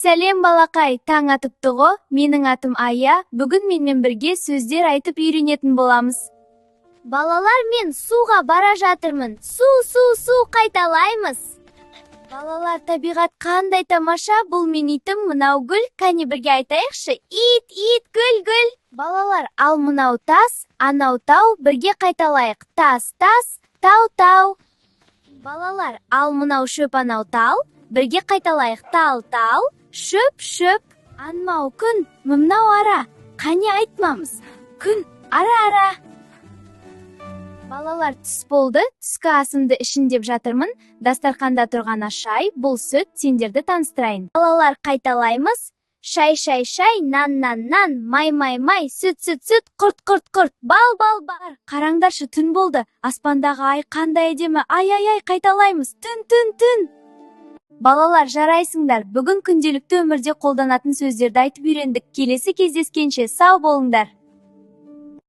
Сәлем, балақай! Таң атыпты ғой. Менің атым Ая. Бүгін менімен бірге сөздер айтып үйренетін боламыз. Балалар, мен суға бара жатырмын. Су, су, су, қайталаймыз. Балалар, табиғат қандай тамаша! Бұл мен итім, мынау гүл. Кәне, бірге айтайықшы: ит, ит, гүл, гүл. Балалар, ал мынау тас, анау тау. Бірге қайталайық: тас, тас, тау, тау. Балалар, ал мынау шөп, анау тал. Бірге қайталайық: тал, тал, шөп, шөп. Анау күн, мынау ара. Қане, айтамыз: күн, ара, ара. Балалар, түс болды. Түскі асымды ішейін деп жатырмын. Дастарханда тұрған ас шай, бұл сүт. Сендерді таныстырайын. Балалар, қайталаймыз: шай, шай, шай, нан, нан, нан, май, май, май, сүт, сүт, сүт, құрт, құрт, құрт, бал, бал, бал. Қараңдаршы, түн болды. Аспандағы ай қандай әдемі! Ай, ай, ай! Қайталаймыз: түн, түн, түн. Балалар, жарайсыңдар! Бүгін күнделікті өмірде қолданатын сөздерді айтып үйрендік. Келесі кездескенше сау болыңдар!